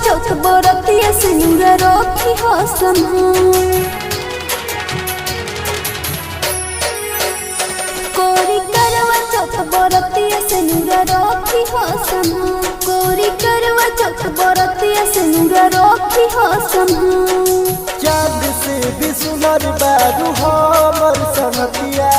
चौथ बरतिया सिनुर रखी हो संभाल। कोरी करवा चौथ बरतिया सिनुर रखी हो संभाल। कोरी करवा चौथ बरतिया सिनुर रखी हो संभाल। चांद से भी सुनर बारू हमर संगतिया,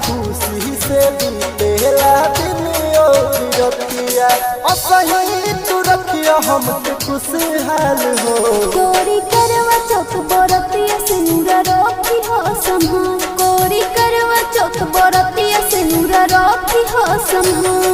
खुशी से बीतेला दिन और रतिया। असही तू रखिया हमके खुशहाल हो। कोरी करवा चौथ बरतिया सिनुर रखी हो संभाल। कोरी करवा चौथ बरतिया सिनुर रखी हो संभाल।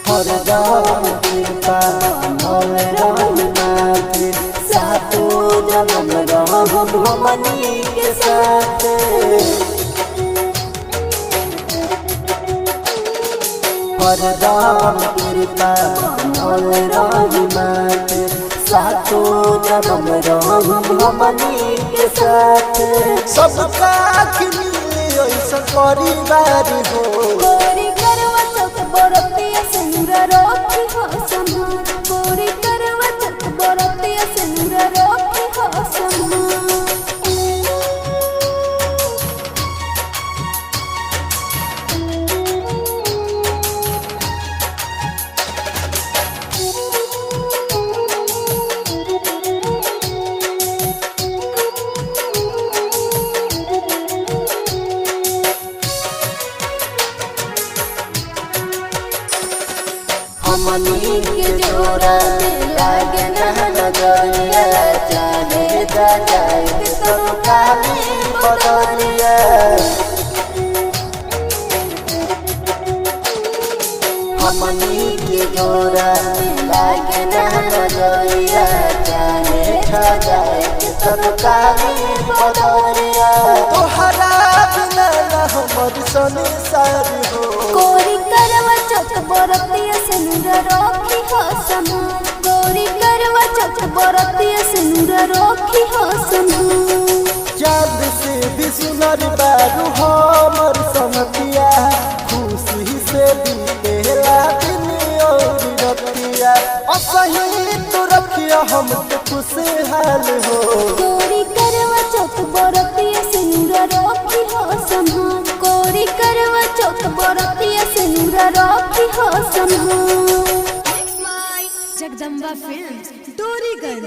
हर राम कृपा बनल रही माते, सातो जन्म रहब हमनी के साथे। हर राम कृपा बनल रही माते, सातो जन्म रहब हमनी के साथे। सबका मिले ऐसा परिवार हो। कोरी करवा चौथ बरतिया सिनुर रखी हो संभाल। कोरी करवा चौथ बरतिया सिनुर रखी हो संभाल। हमनी के जोड़ा में लागे ना नजरिया, चाहे जाए तो काली बदलिया। हमनी के जोड़ा में लागे ना नजरिया, चाहे जाए तो काली बदलिया। तोहरा बिना ना हमर संसार हो। कोरी करवा चौथ बरतिया सिनुर रखी हो संभाल। कोरी करवा चौथ बरतिया सिनुर रखी हो संभाल। चांद से भी सुनर बारू हमर संगतिया, खुशी से बीतेला दिन और रतिया। असही तू रखिया हमके खुशहाल हो। कोरी करवा चौथ बरतिया सिनुर रखी हो संभाल। कोरी करवा चौथ बरतिया सिनुर रखी हो संभाल। Jagdamba Films, Doriganj.